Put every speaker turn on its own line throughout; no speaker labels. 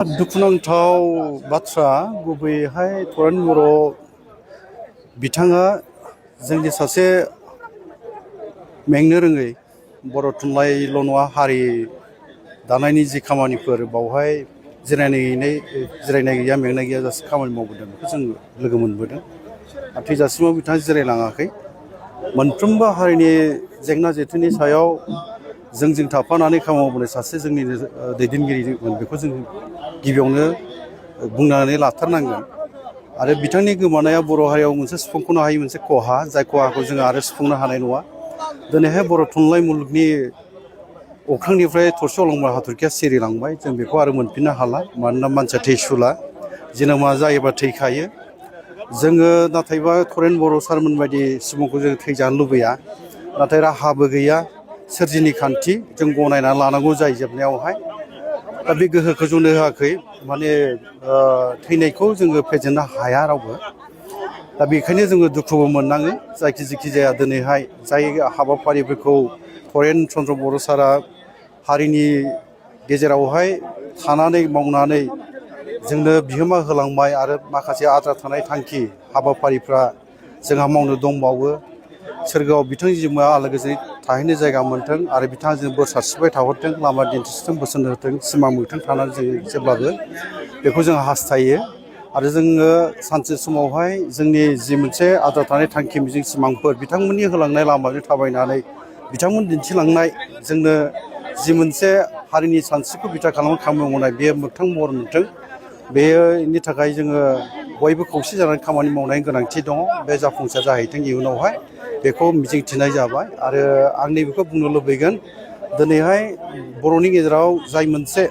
दुखुनांथाव बाथ्रा गुबैयैहाय तरेन बर' बिथाङा जोंनि सासे मेंनो रोङै बर' थुनलाइल' नङा हारि दानायनि जि खामानिफोर बावहाय जिरायनाय गैया मेंनाय गैया जासे खामानि मावबोदों बेखौ जों लोगो मोनबोदों। थैजासिमाव बिथाङा जिरायलाङाखै। मोनफ्रोमबो हारिनि जेंना जेथोनि सायाव जोंजों थाफानानै खामानि मावबोनाय सासे जोंनि दैदेनगिरिमोन बेखौ जों गिबियावनो बुंनानै लाथारनांगोन। आरो बिथांनि गोमानाया बर' हारियाव मोनसे सुफुंख'नो हायै मोनसे खहा, जाय खहाखौ जोङो आरो सुफुंनो हानाय नङा। दिनैहाय बर' थुनलाइ मुलुगनि अख्रांनिफ्राय थरसे अलंबार हाथरखिया सिरिलांबाय, जों बेखौ आरो मोनफिननो हाला। मानोना मानसिया थैसुला, जोनोमा जायोबा थैखायो। जोङो नाथायबा तरेन बर' सारमोन बायदि सुबुंखौ जों थैजानो लुबैया, नाथाय राहाबो गैया। सोरजिनि खान्थि जों गनायनानै लानांगौ जायो जोबनायावहाय। दा बे गोहोखौ जौनो होआखै, माने थैनायखौ जोङो फेजेननो हाया रावबो। दा बेखायनो जोङो दुखुबो मोननाङो। जेखि जाया दिनैहाय जाय हाबाफारिफोरखौ तरेन चन्द्र बर' सारा हारिनि गेजेरावहाय थानानै मावनानै जोंनो बिहोमा होलांबाय, आरो माखासे आद्रा थानाय थांखि हाबाफारिफ्रा जोंहा मावनो दंबावो। सोरगोआव बिथांनि जिउमा आलो गोजोनै थाहैनो जायगा मोन्थों, आरो बिथाङा जों बोर सारस्रिबाय थाहरथों, लामा दिन्थिथों, बोसोन होथों, सिमां मोगथों थानानै जों जेब्लाबो बेखौ जों हास्थायो। आरो जोङो सानसे समावहाय जोंनि जि मोनसे आद्रा थानाय थांखि मिजिं सिमांफोर बिथांमोननि होलांनाय लामाजों थाबायनानै बिथांमोन दिन्थिलांनाय जोंनो जि मोनसे हारिनि सानस्रिखौ बिथा खालामनानै खामानि मावनाय, बेयो मोगथां महर मोनथों। बेनि थाखाय जोङो बयबो खौसे जानानै खामानि मावनायनि गोनांथि दङ। बे जाफुंसार जाहैथों इयुनावहाय, बेखौ मिजिंथिनाय जाबाय। आरो आं नैबेखौ बुंनो लुबैगोन, दिनैहाय बर'नि गेजेराव जाय मोनसे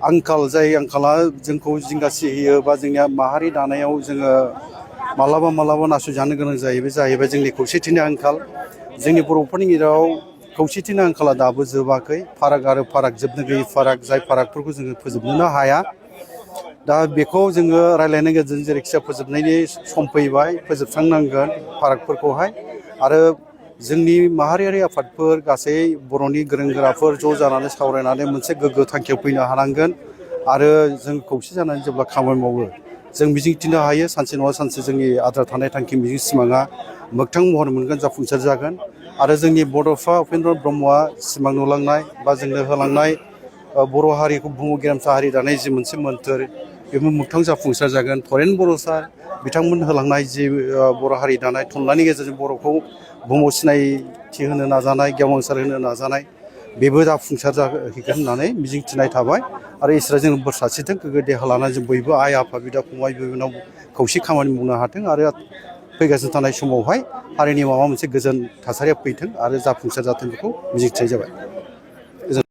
आंखाल, जाय आंखाला जोंखौ जिंगासिहोयो बा जोंनिया माहारि दानायाव जोङो मालाबा नासयजानो गोनां जायो, बे जाहैबाय जोंनि खौसेथिनि आंखाल। जोंनि बर'फोरनि गेजेराव खौसेथिनि आंखाला दाबो जोबाखै। फाराग आरो फाराग, जोबनो गैयै फाराग, जाय फारागफोरखौ जोङो फोजोबनोनो हाया। दा बेखौ जोङो रायज्लायनायनि गेजेरजों जेरैखिजाया फोजोबनायनि सम फैबाय, फोजोबस्रांनांगोन फारागफोरखौहाय। आरो जोंनि माहारियारि आफादफोर, गासै बर'नि गोरों गोराफोर ज' जानानै सावरायनानै मोनसे गोग्गो थांखियाव फैनो हानांगोन। आरो जों खौसे जानानै जेब्ला खामानि मावो, जों मिजिंथिनो हायो सानसे नङा सानसे जोंनि आद्रा थानाय थांखि मिजिं सिमाङा मोगथां महर मोनगोन, जाफुंसार जागोन। आरो जोंनि बड'फा उपेन्द्र ब्रह्मआ सिमां नुलांनाय बा जोंनो होलांनाय बर' हारिखौ बुहुम गेरेमसा हारि दानाय जि मोनसे मोन्थोर, बेबो मोगथां जाफुंसार जागोन। तरेन बर' सार बिथांमोन होलांनाय जि बर' हारि दानाय थुनलाइनि गेजेरजों बर'खौ बुहुमाव सिनायथि होनो नाजानाय, गेवलांसार होनो नाजानाय, बेबो जाफुंसार जाहैगोन होननानै मिजिंथिनाय थाबाय। आरो इसोरा जों बोर सारस्रिथों, गोग्गो देहा लानानै जों बयबो आइ आफा बिदा फंबाय बिनानाव खौसे खामानि मावनो हाथों। आरो फैगासिनो थानाय समावहाय हारिनि माबा मोनसे गोजोन थासारिया फैथों आरो जाफुंसार जाथों, बेखौ मिजिंथिनाय जाबाय।